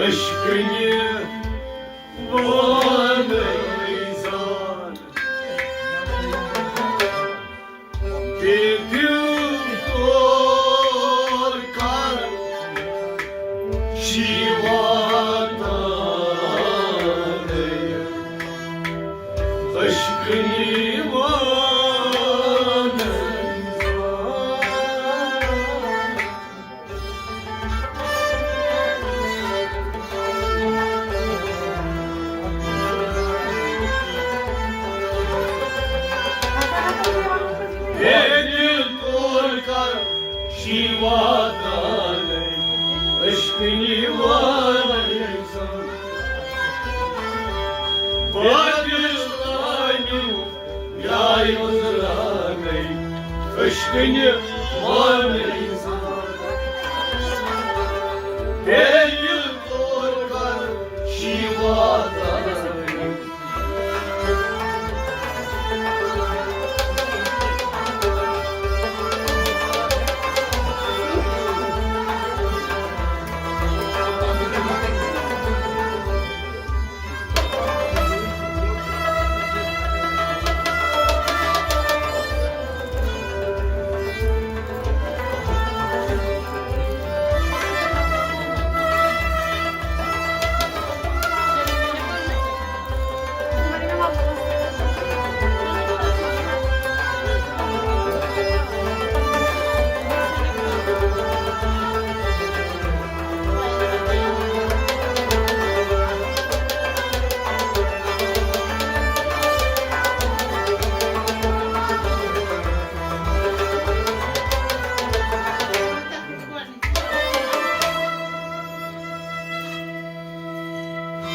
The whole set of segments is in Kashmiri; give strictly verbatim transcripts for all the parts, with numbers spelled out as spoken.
عشقٕنہِ وانَے زان۔ بے دِل طور کر شیوا تانے عشقٕنہِ وانَے زان۔ بے دِل طور کر شیوا تانے عشقٕنہِ وانَے زان۔ بے دِل طور یارِ عذرانَے عشقٕنہِ وانَے زان۔ بے دِل طور کر شیوا تانے۔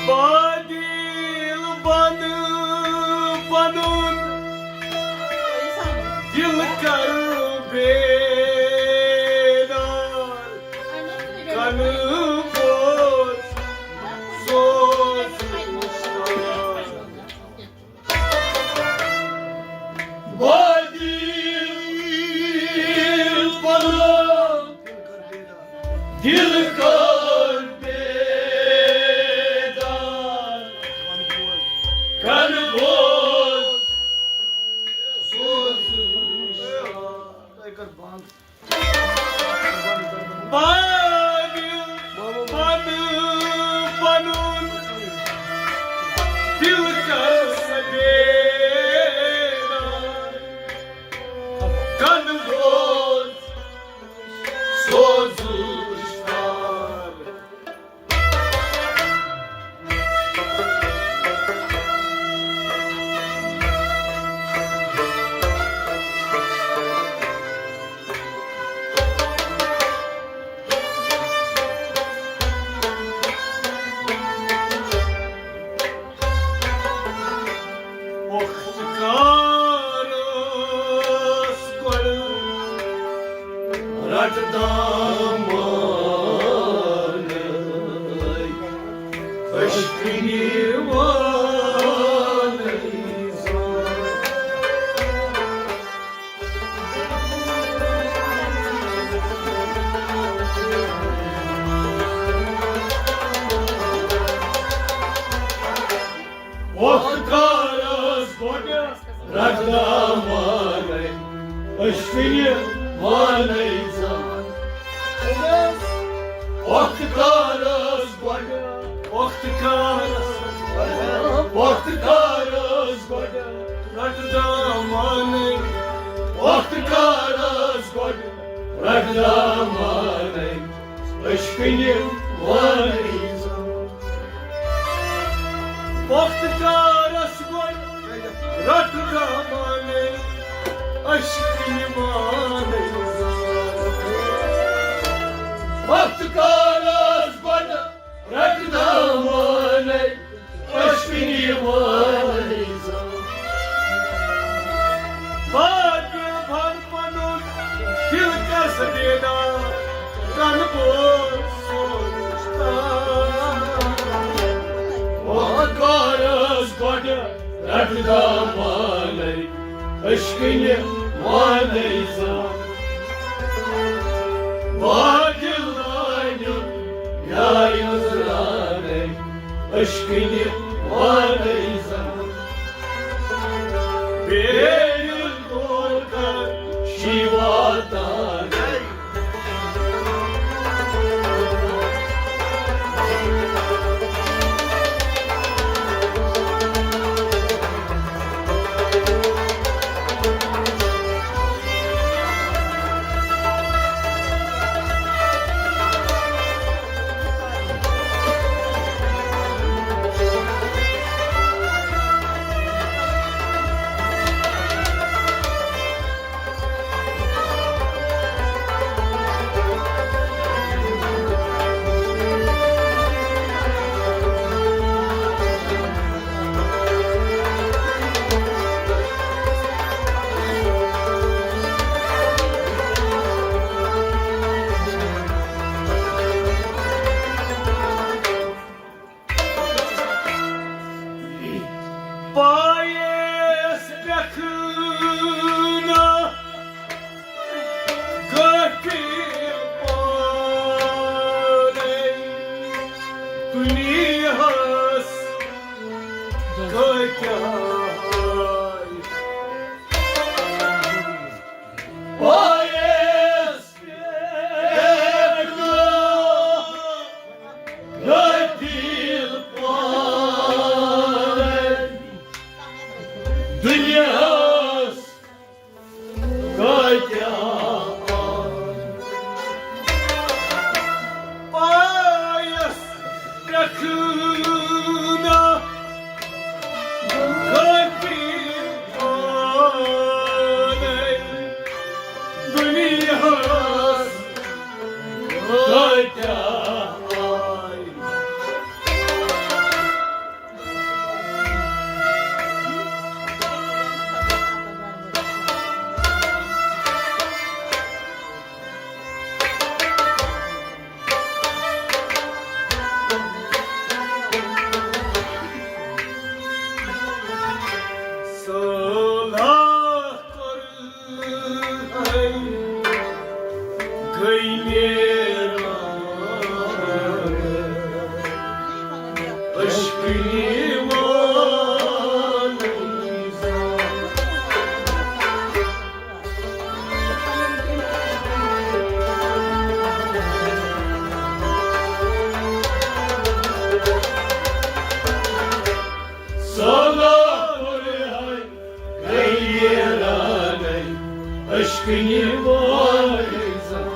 بادل بن پنُن دل کر بیدار، کن بوز سوز۔ بادل بن دل کر بیدار، کن بوز سوز۔ بادل بن پنُن دل کر بیدار، کن بوز سوز وُشنار۔ پۄختہٕ کارَس گۄڈٕ رَٹہٕ دامانَے عشقٕنہِ وانَے زان۔ پۄختہٕ کارَس گۄڈٕ رَٹہٕ دامانَے عشقٕنہِ وانَے زان۔ پۄختہٕ کارَس گۄڈٕ، پۄختہٕ کارَس، پۄختہٕ کارَس گۄڈٕ رَٹہٕ دامانَے، پۄختہٕ کارَس گۄڈٕ رَٹہٕ دامانَے عشقٕنہِ وانَے زان۔ پۄختہٕ کارَس گۄڈٕ رَٹہٕ دامانَے عشقٕنہِ وانَے زان۔ پۄختہٕ کارَس گۄڈٕ رَٹہٕ دامانَے عشقٕنہِ وانَے زان۔ بادل بن پنُن دل کر سا بیدار، کن بوز سوز وُشنار۔ پۄختہٕ کارَس گۄڈٕ رَٹہٕ دامانَے عشقٕنہِ وانَے زان۔ بادل لانیُن یارِ عذرا عشقٕنہِ وانَے زن بیٚیہِ دۄہ کر شِوا تانَے۔ پایس پٮ۪ٹھ نہ کٲفِر پانے دُنیاہَس کۭتیٛاہ آے۔ پایس پٮ۪ٹھ نہ کٲفِر پانے دُنیاہَس کۭتیٛاہ آے۔ پایس پٮ۪ٹھ نہ کٲفِر پانے دُنیاہَس کۭتیٛاہ آے۔ صلح کوٚر گٔے نیران عشقٕنہِ وانَے زن۔ صلح کوٚر ہے گٔے نیرانَے عشقٕنہِ وانَے زن۔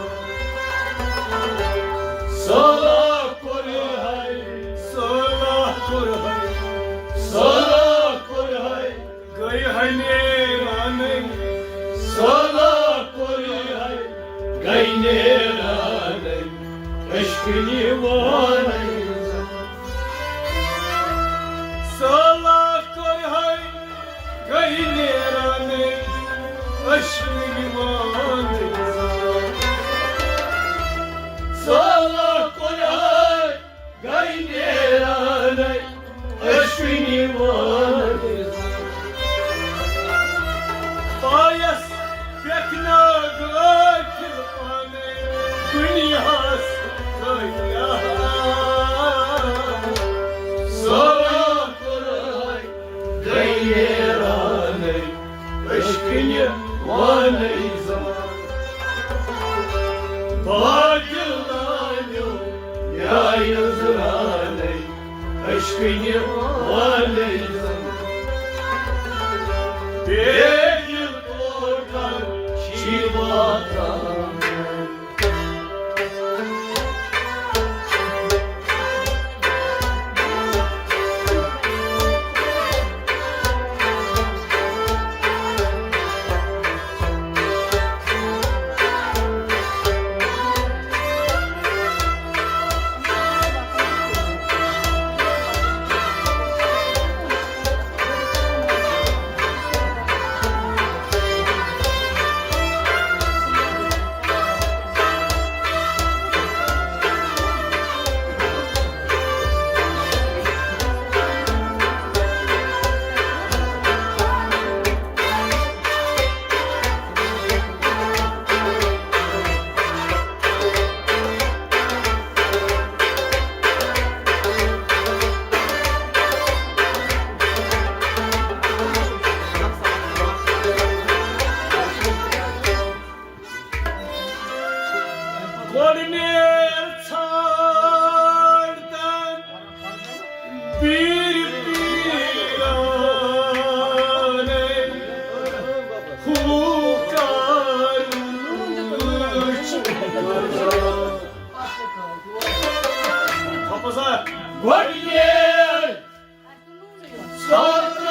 صلح کوٚر ہے، صلح کوٚر ہے، صلح کوٚر ہے، گٔے ہے نیرانَے۔ صلح کوٚر ہے، گٔے نیرانَے عشقٕنہِ وانَے زن۔ صلح کوٚر ہے، گٔے نیرانَے عشقٕنہِ وانَے زن۔ صلح کوٚر ہے، گٔے نیرانَے عشقٕنہِ وانَے زن۔ پایس پٮ۪ٹھ نہ غٲفِل پانے دُنیاہَس کۭتیٛاہ آے۔ صلح کوٚر ہے، گٔے نیرانَے عشقٕنہِ وانَے زن۔ باطل دانیو نیاے نظرانَے عشقٕنہِ وانَے زن۔ بے دِل کوٹھر شِوا تانَے۔ گۄڈٕنیتھ ساتن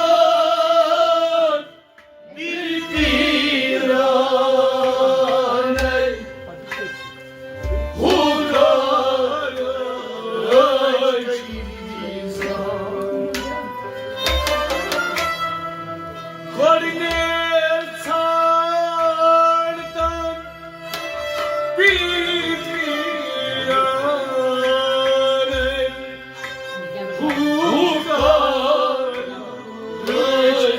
بِرِ پیٖرانَے ہُکار ٲسۍ۔ گۄڈٕنیتھ ژھانٛڈ تَم بِرِ پیٖرانَے ہُکار ٲسۍ۔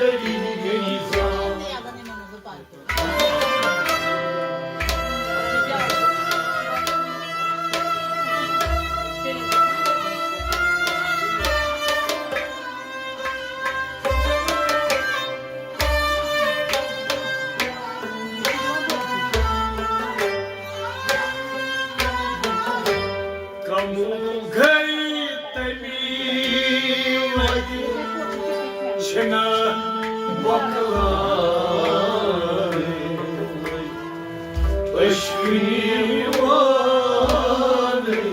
کم گٔے تَمی وَتہِ چھِنہٕ مۄکلان عشقٕنۍ وانٕے۔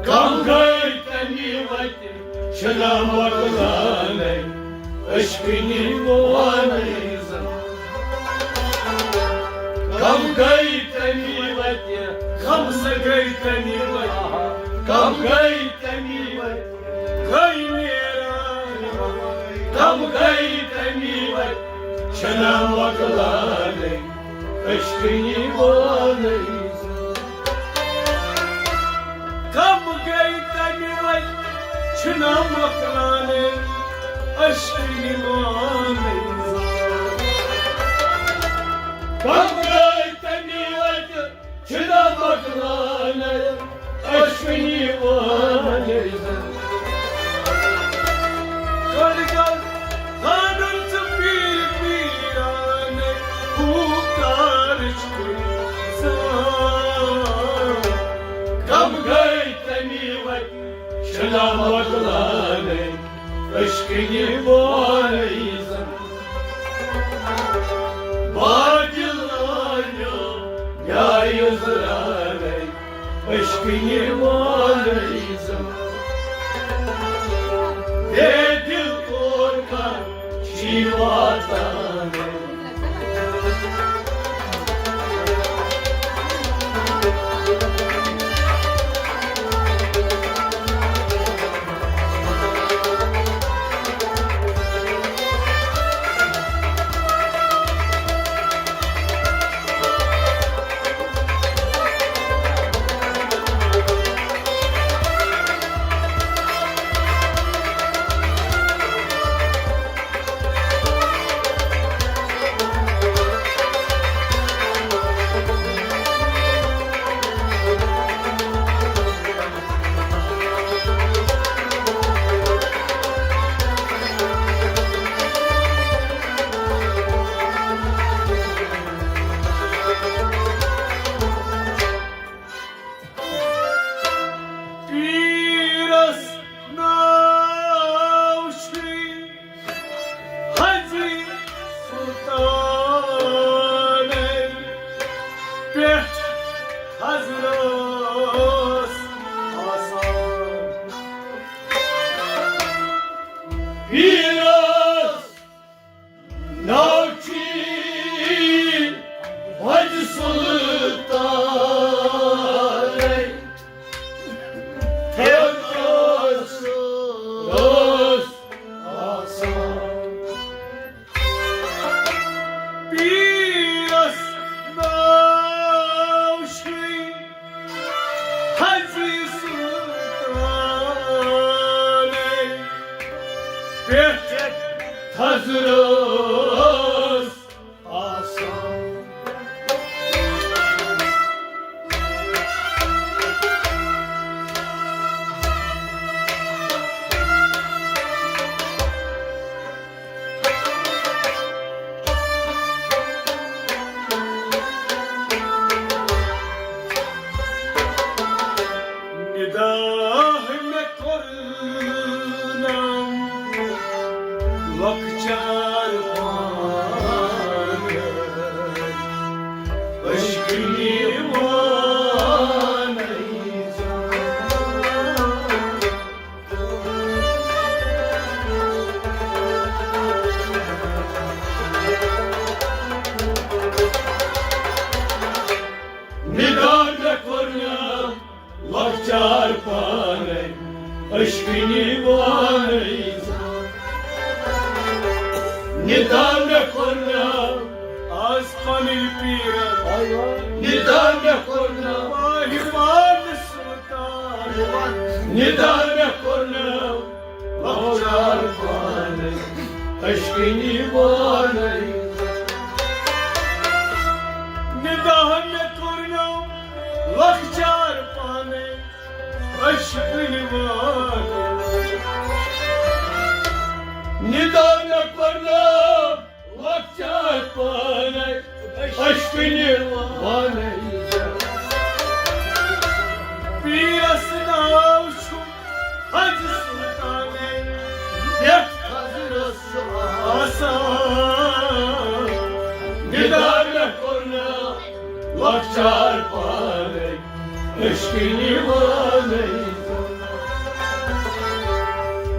کم گٔے تَمی وَتہِ چھِنہٕ مۄکلانٕے عشقٕنۍ وانٕے زن۔ کم گٔے تَمی وَتہِ، کم سا گٔے تَمی وَتہِ، کم گٔے تَمی وَتہِ، گٔے نیران۔ کم گٔے تَمی وَتہِ چھِنہٕ مۄکلانٕے عشقٕنۍ وانٕے زن۔ کم گٔے تَمہِ وَتہِ چھِنہٕ مۄکلانٕے عشقٕنۍ وانٕے زن۔ کم گٔے تَمہِ وَتہِ چھِنہٕ مۄکلانٕے عشقٕنۍ وانٕے زن۔ گۄڈٕ گوٚو ژھانٛڈُن ژٕ پیٖر پیٖرانٕے ہُکار عشقٕنۍ زن۔ کم گٔے تَمی وَتہِ چھِنہٕ مۄکلانٕے عشقٕنۍ وانٕے زن۔ بادل آنیو نیایہِ زرارے عشقٕنۍ وانٕے زن۔ بے دل اور کر چھی واتان۔ پیٖرس ناو چھُے حجی سلطانَے پٮ۪ٹھ حضرت آسان۔ پیٖرس ناو چھُے حجی سلطانَے پٮ۪ٹھ حضرت آسان۔ پیٖرس ناو چھُے حجی سلطانَے پٮ۪ٹھ حضرت آسان۔ ندا مےٚ کوٚرنم لۄکچار پانہٕ عشقہٕ دیوانَے زان۔ ندا مےٚ کوٚر نہٕ لۄکچار پانَے عشقہٕ دیوانَے زان۔ ندا مےٚ کوٚر نہٕ آز پنٕنۍ پیٖرن۔ ندا مےٚ کوٚر نہٕ واہہِ پانہٕ سُلطان۔ ندا مےٚ کوٚر نہٕ لۄکچار پانَے عشقہٕ دیوانَے۔ ندا مےٚ کوٚر نہٕ لۄکچار پانَے عشقہٕ دیوانَے۔ ندا مےٚ کوٚر نہٕ لۄکچار پانَے عشقہٕ دیوانَے۔ پیٖرس ناو چھُ حج سُلطانَے، یَتھ حضرت چھُ آسان۔ ندا مےٚ کوٚر نہٕ لۄکچار پانَے عشقہٕ دیوانَے۔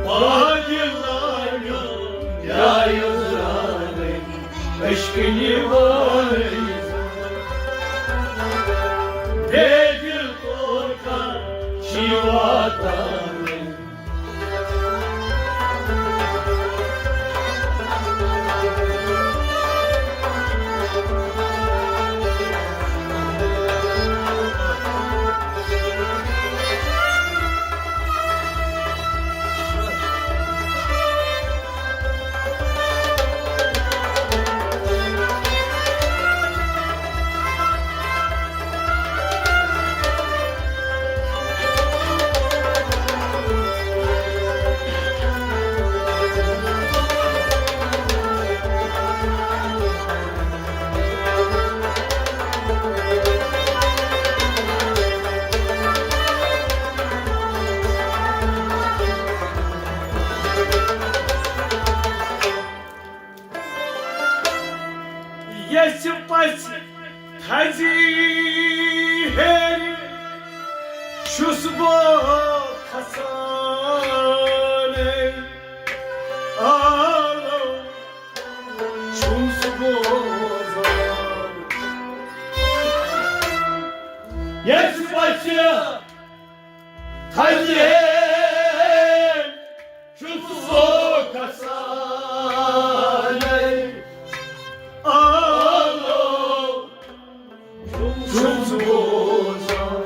پاگل لانیو درٛایو زانَے عشقہٕ دیوانَے۔ بے دل کوٗتاہ چھِ واتان۔ یژھِ پژھِ تھزِ ہیرِ چھُس بہٕ کھسان۔ آلو چھُس بوزان۔ یژھِ پژھِ تھزِ ہیرِ چھُس بہٕ کھسان۔ آلو چھُس بوزان۔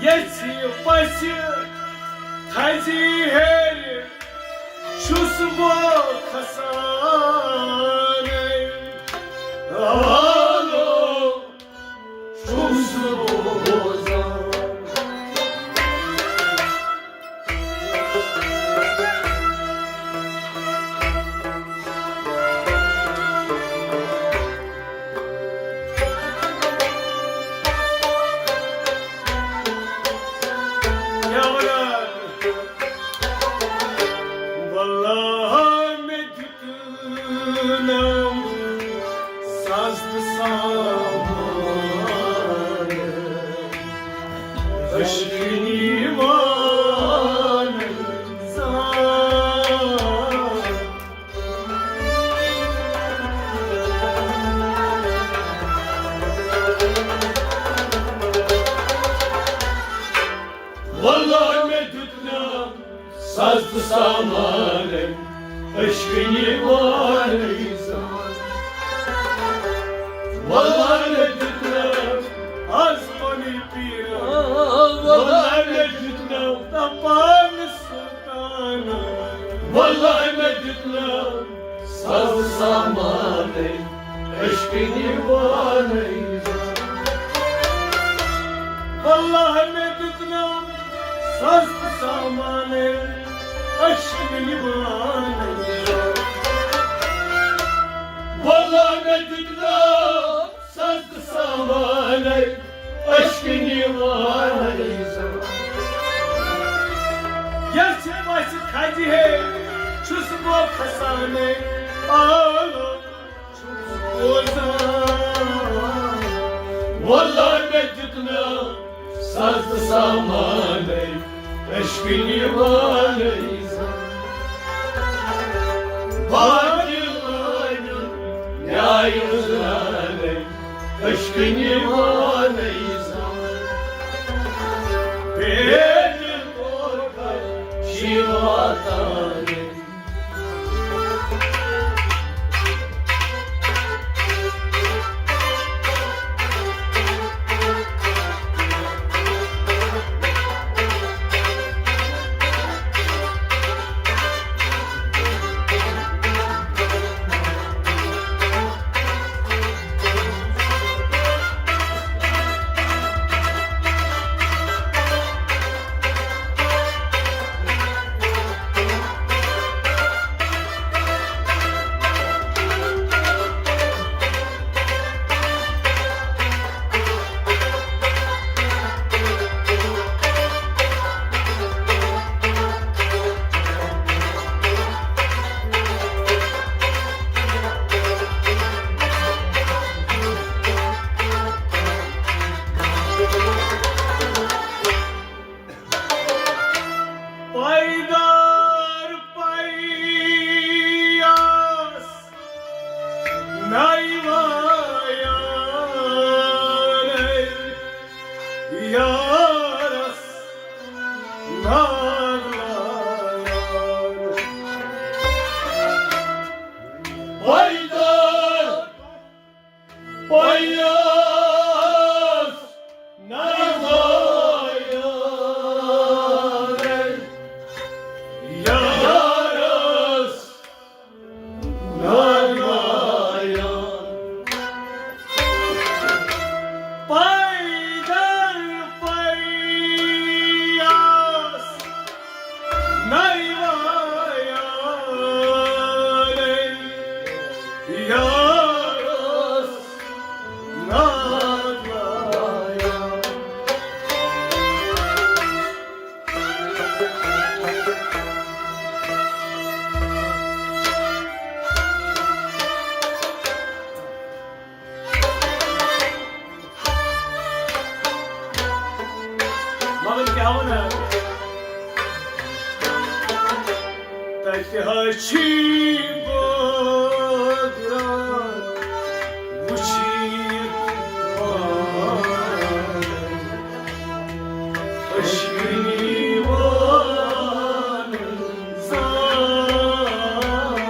یژھِ پژھِ تھزِ ہیرِ چھُس بہٕ کھسان۔ آلو چھُس بوزان۔ کیٛاہ وَنان؟ واللہ مےٚ دیُت نہٕ ساز تہٕ سامان عشقہٕ دیوانَے زان۔ واللہ مےٚ دیُت نہٕ ساز تہٕ سامانَے عشقہٕ دیوانَے زان۔ واللہ مےٚ دیُت نہٕ آز پنٕنۍ پیٖرن۔ واللہ مےٚ دیُت نہٕ دپان سُلطان۔ واللہ مےٚ دیُت نہٕ ساز سامانَے عشقہٕ دیوانَے زان۔ واللہ مےٚ دیُت نہٕ ساز سامانَے عشقہٕ دیوانَے زان۔ واللہ مےٚ دیُت نہٕ ساز سامانَے عشقہٕ دیوانَے زان۔ یژھِ پَژھِ کھَجہِ ہے چھُس بہٕ کھسانَے، آلو چھُس بوزان۔ وَلہ مےٚ دیُت نہٕ ساز تہٕ سامانَے، عشقٕنۍ وانَے زان۔ باقی لٲگِن نیایہِ زانَے، عشقٕنۍ وانَے زان۔ بیٚیہِ کوٗتاہ چھِ واتان۔ پایدار پیاس نایوایانَے یارس ناگلایان۔ پایدار پیاس نایوایانَے یارس ناگلایان۔ پایدار پیاس نایوایانَے یارس ناگلایان۔ مگر کیٛاہ وَنان؟ تَتہِ حظ چھی بٲگراو وٕچھِتھ پانَے، عشقٕنۍ وانَے زان۔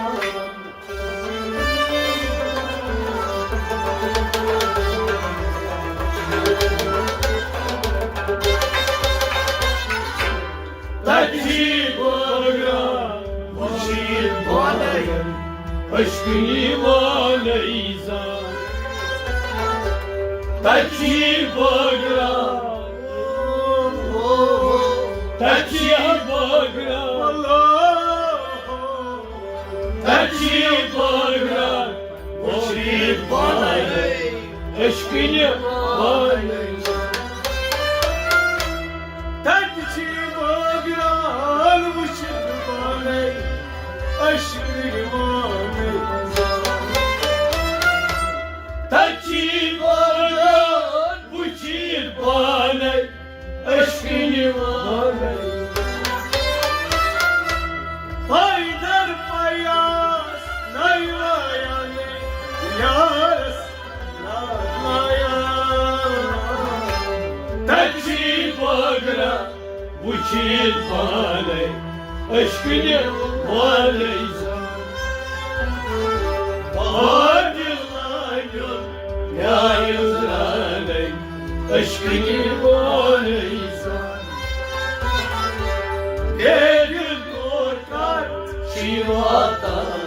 تَتہِ چھی بٲگراو وٕچھِتھ پانَے، عشقٕنۍ وانَے زان۔ تَتہِ چھی بٲگراو، تَتہِ چھی بٲگراو، تَتہِ چھی بٲگراو وٕچھِتھ پانَے، عشقٕنۍ وانَے۔ تَتہِ چھی بٲگراو وٕچھِتھ پانَے، عشقٕنۍ وانَے۔ تَتہِ چھی بٲگراو وٕچھِتھ پانَے، عشقٕنۍ وانَے۔ پایدار پیاس نایوایانَے یارس ناگلایان۔ تَتہِ چھی بٲگراو وٕچھِتھ پانَے، عشقٕنۍ وانَے زان۔ پایدار لٲگِن نیایہِ زانَے، عشقٕنۍ وانَے زان۔ بیٚیہِ کوٗتاہ چھِ واتان۔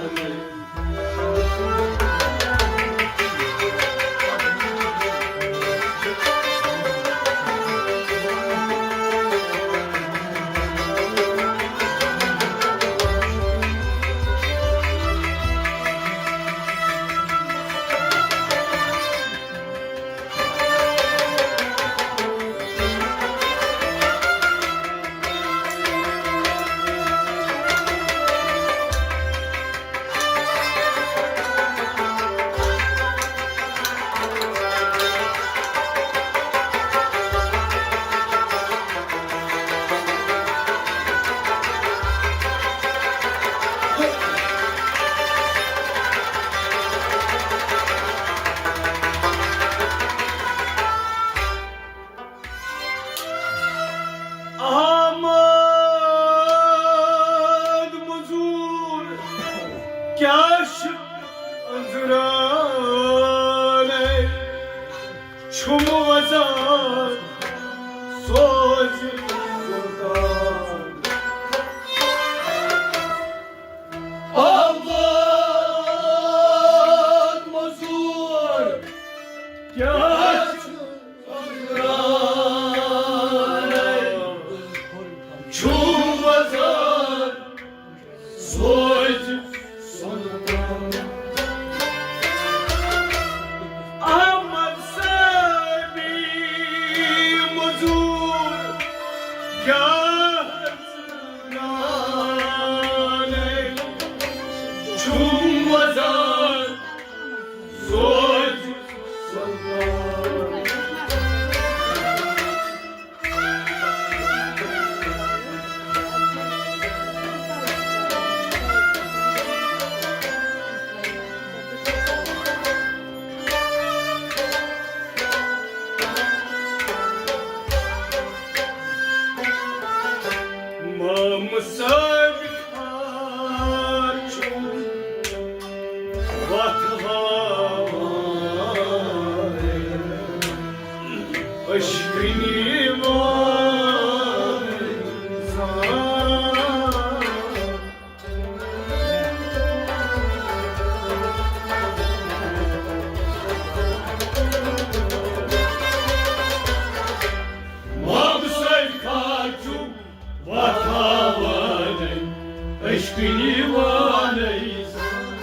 عشقٕنۍ وانَے زان۔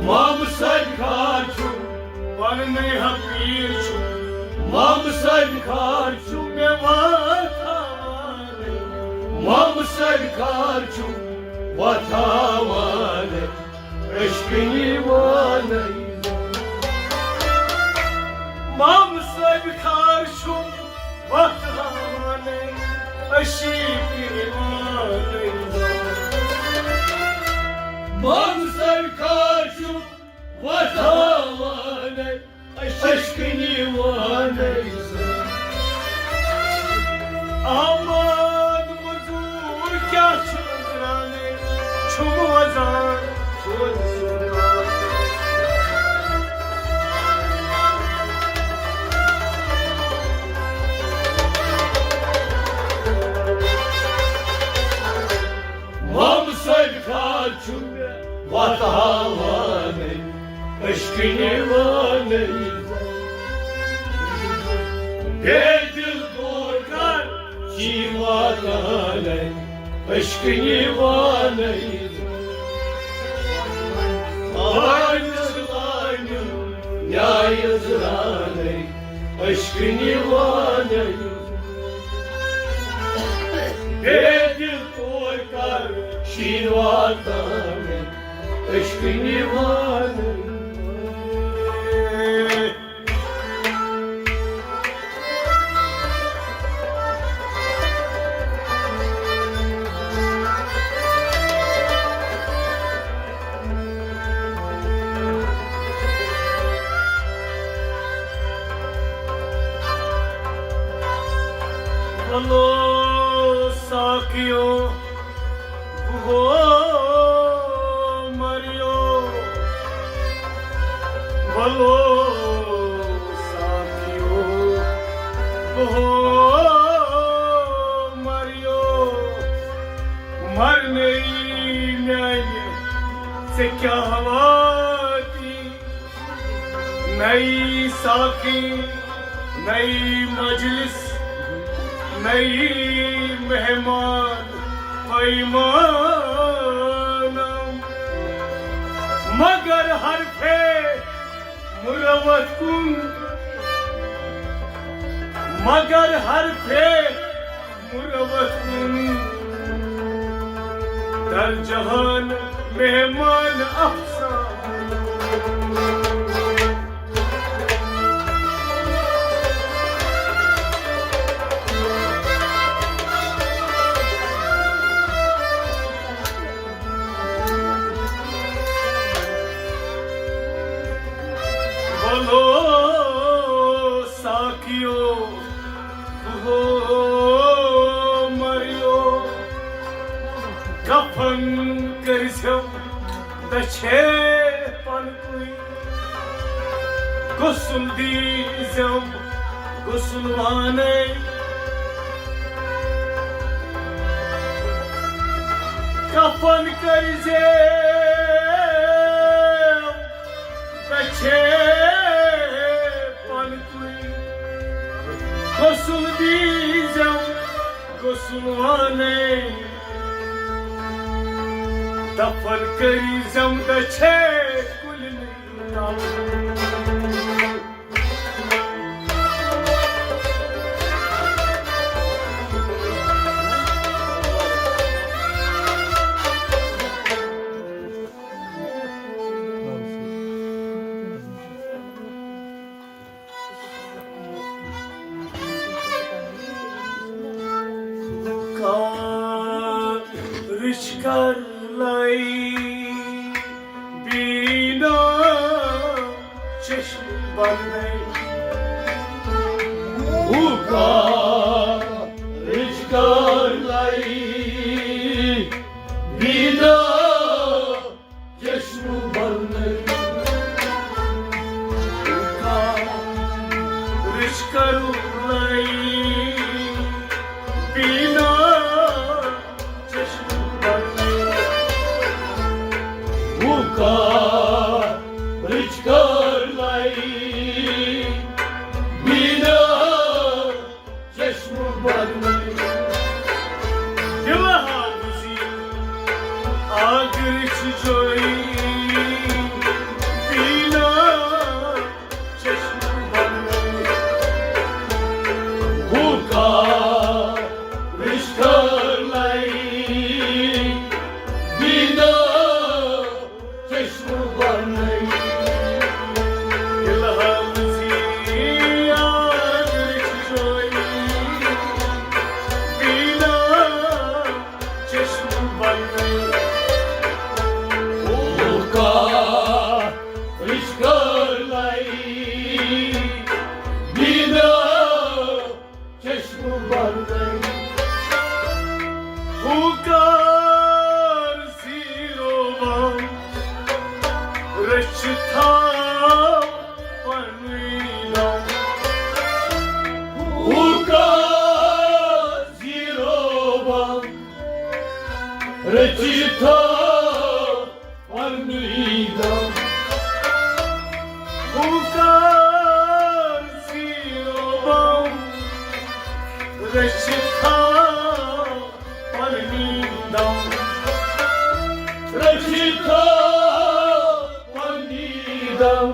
مامہٕ صٲبۍ خار چھُ، وَننَے حقیٖر چھُ۔ مامہٕ صٲبۍ خار چھُ، مےٚ واتھاوانَے۔ مامہٕ صٲبۍ خار چھُ، واتھاوانَے۔ عشقٕنۍ وانَے زان۔ مامہٕ صٲبۍ خار چھُ، وتھ ہاوانَے، عشقٕنۍ وانَے زان۔ مامہٕ صٲبۍ خار چھُ، وتھ ہاوانَے، عشقٕنۍ وانَے زان۔ احمد مزور کیٛاہ چھُ أنٛزرانَے، چھُم وزان۔ مامہٕ صٲبۍ خار چھُ، وتھ ہاوانَے، عشقٕنۍ وانَے۔ بے دِل دور کر، چی واتانَے، عشقٕنۍ وانَے۔ آز چھُ لانیُن نیاے أنٛزرانَے، عشقٕنۍ وانَے۔ بے دِل دور کر، چی واتانَے، عشقٕنۍ وانَے۔ بولو ساقیو، بہو مریو، بولو ساقیو، بہو مریو۔ مرنَے میانہِ، ژےٚ کیٛاہ واتی؟ نئی ساقی، نئی مجلس، نئی مہمان پیمانم۔ مگر حرفِ مروت کن، مگر حرفِ مروت کن، در جہان مہمان افسانہ۔ بولو ساقیو، بہو مریو۔ کفن کٔرۍزیو دَچھے پنکُے، غسل دیٖزیو غسل وانَے۔ کفن کٔرۍزیو دَچھے پنکُے، غسل دیٖزیو غسل وانَے۔ دفن کٔرۍزیو دَچھے کُلۍ نہٕ۔ کارٕچ کر لَے بینا چشم بننے۔ ہو کارٕچ کر لَے بینا چشم بننے۔ ہو کارٕچ کر لَے بینا چشم بننے۔ ہو کارٕچ کر لَے کر زیٖرو بم رٔچھِتھ تھاو پنُے دم۔ ہُہ کر زیٖرو بم رٔچھِتھ تھاو پنُے دم۔ ہُہ کر زیٖرو بم رٔچھِتھ تھاو پنُے دم۔ رٔچھِتھ تھاو پنُے دم۔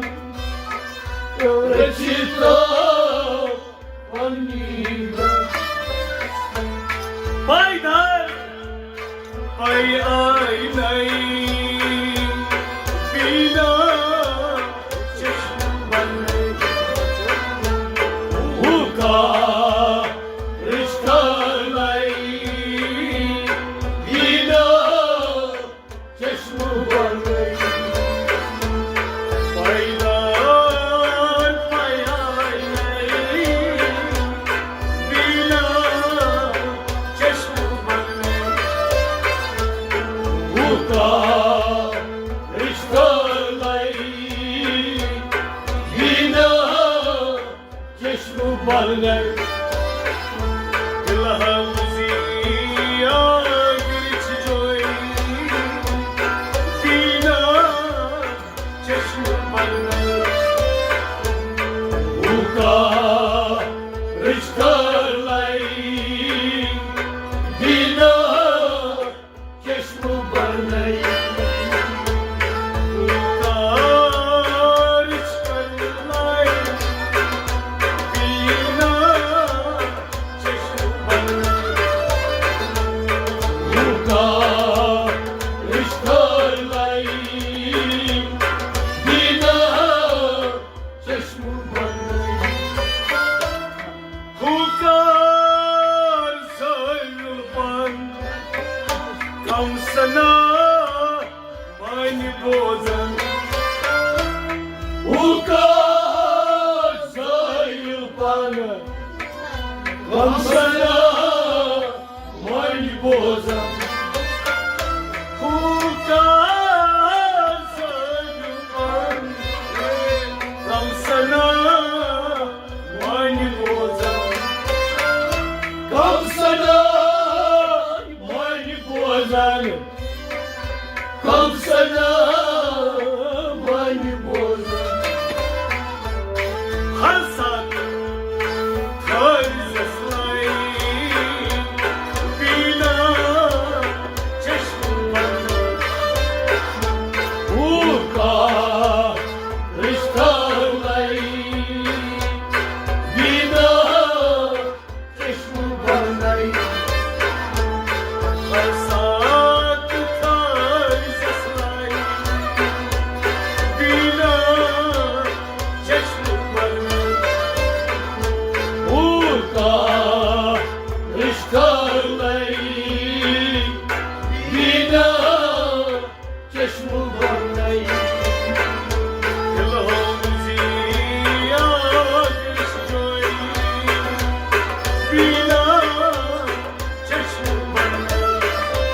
رٔچھِتھ تھاو پنُے دم۔ پایدار پے آے نئی بینا چشم بننے۔ ہُہ کر رشتہ نئی بینا چشم بننے۔ پایدار پے آے نئی بینا چشم بننے۔ ہُہ کر رشتہ نئی بینا چشم بننے۔ دل ہمزی آگر چھ جوئی بینا چشم بننے۔ ہُہ کر رشتہ نئی بینا چشم بننے۔ ہُہ کر رشتہ نئی بینا چشم بننے۔ ہُہ کر رشتہ نئی بینا چشم بننے۔ ہُہ کر زٲیُل پن کم سنا وٲنۍ بوزن۔ ہُہ کر زٲیُل پن کم سنا وٲنۍ بوزن۔ ہُہ کر زٲیُل پن کم سنا وٲنۍ بوزن۔ کم سنا وٲنۍ بوزن۔ کم سنا وٲنۍ بوزن۔ ہر ساتہٕ تھٲوزٮ۪س لٲے بینا چشم بننے۔ ہُہ کر رشتہ نئی بینا چشم بننے۔ ہر ساتہٕ تھٲوزٮ۪س لٲے بینا چشم بننے۔ ہُہ کر رشتہ نئی بینا چشم بننے۔ دل ہمزی آگر چھ جوئی بینا چشم بننے۔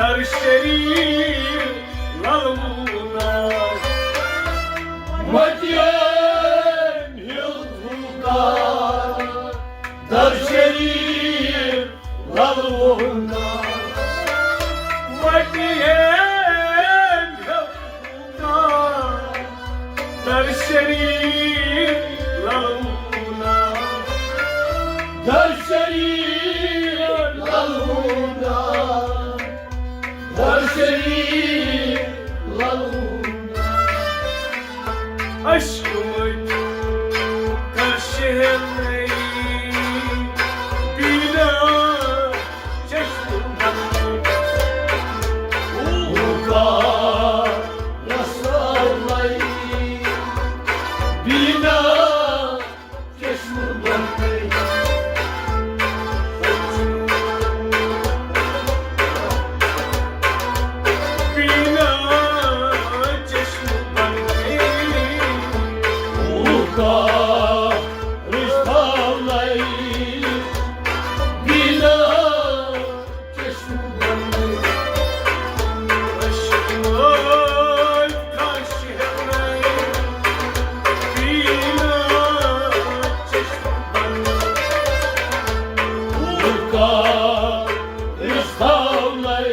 در شریف للونا، مدین ہُنٛد ہُکار۔ در شریف للونا، مدین ہُنٛد ہُکار۔ در شریف للونا، در شریف للونا، در شریف للونا۔ اشک مت کر شہر نئی بینا چشم بند۔ اوکا رسول بینا چشم بند۔ بینا چشم بند۔ اوکا رسول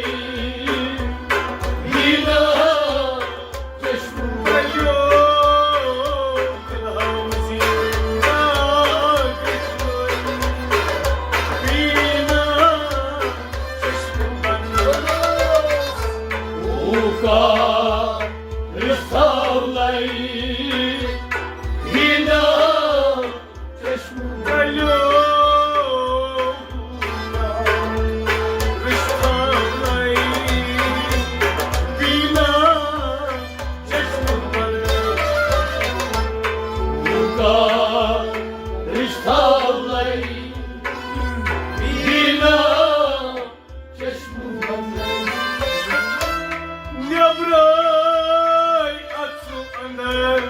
بینا نیبرے اژٕ اندر،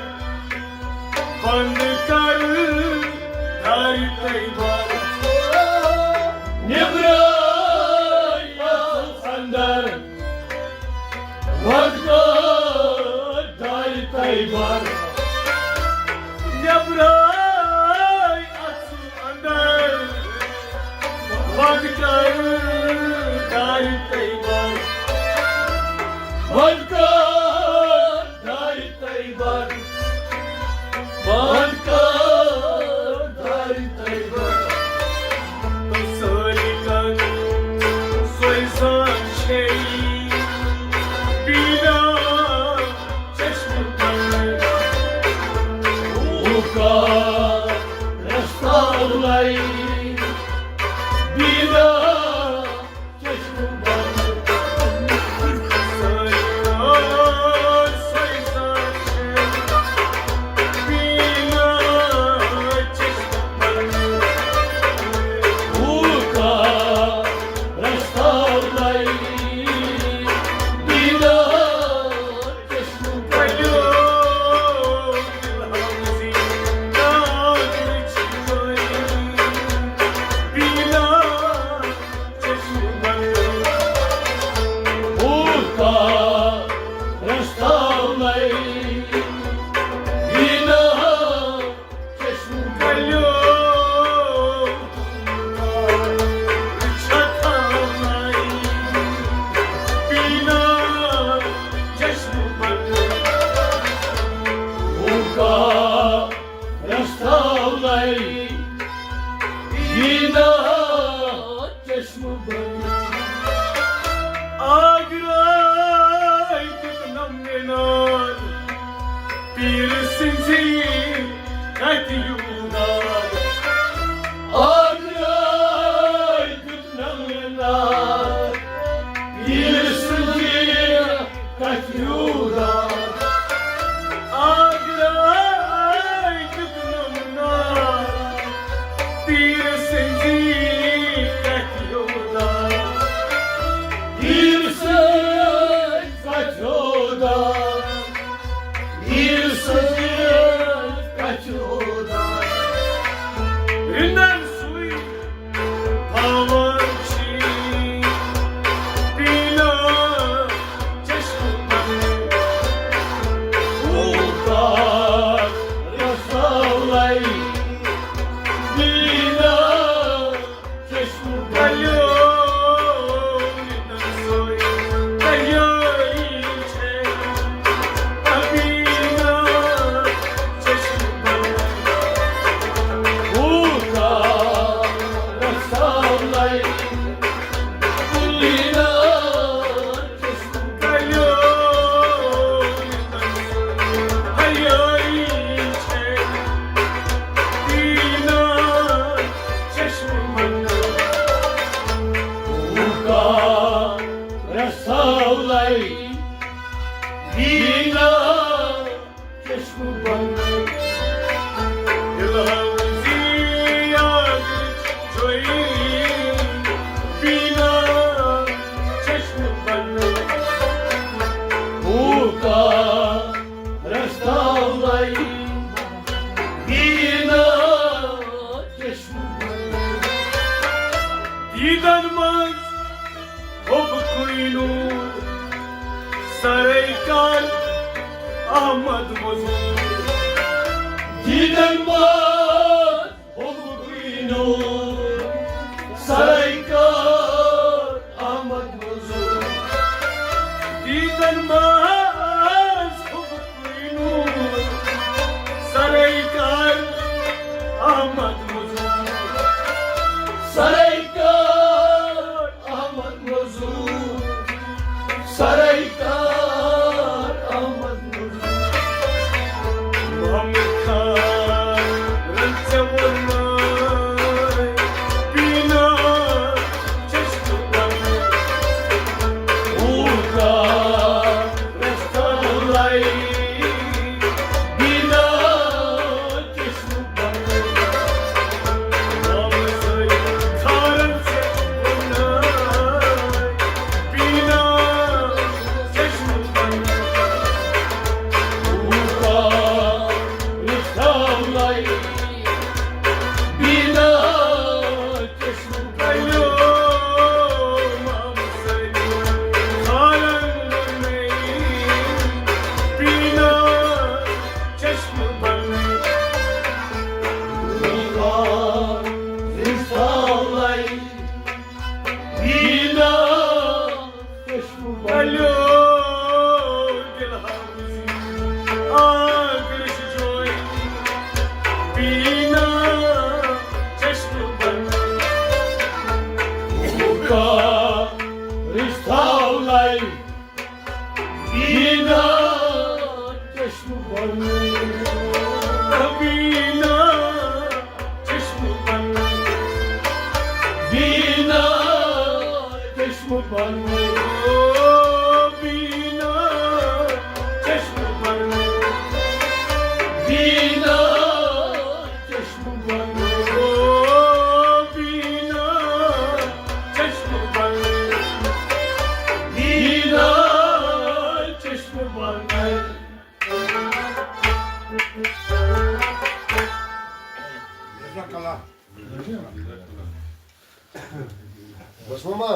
بند کر دارِ طیبہ۔ نیبرے اژٕ اندر، بند کر دارِ طیبہ۔ نیبرے اژٕ اندر، بند کر دارِ طیبہ۔ بند کر دارِ طیبہ۔ بند کر دارِ طیبہ۔ تہٕ سٲری کَن سۄے زان چھے بینا چشم بند۔ اوکا رسول بینا چشم بند۔ سۄے زان چھے بینا چشم بند۔ اوکا رسول بینا آگرے دیُت نم مینار۔ یاری چھے بینا چشم بند۔ بھوکا رسولے بینا چشم بند۔ دل ہاوزی یاد چھوئی بینا چشم بند۔ بھوکا رسولے بینا چشم بند۔ دیدن منٛز حبکُے نور سرے کر احمد مزور۔ دیدن منٛز حبکُے نور سرے کر احمد مزور۔ دیدن منٛز حبکُے نور سرے کر احمد مزور۔ سرے کر احمد مزور، سرے کار احمد مزور۔ محمد خان رنگ سے ورنا بینا چشم بند۔ اوکا رستہ لائی بینا چشم رشتہ لائی بینا چشم بند۔ بینا چشم بند۔ بینا چشم بند۔ بینا چشم بند۔ بینا چشم بند۔ بینا چشم بند۔ بینا چشم بند۔ بس ماما۔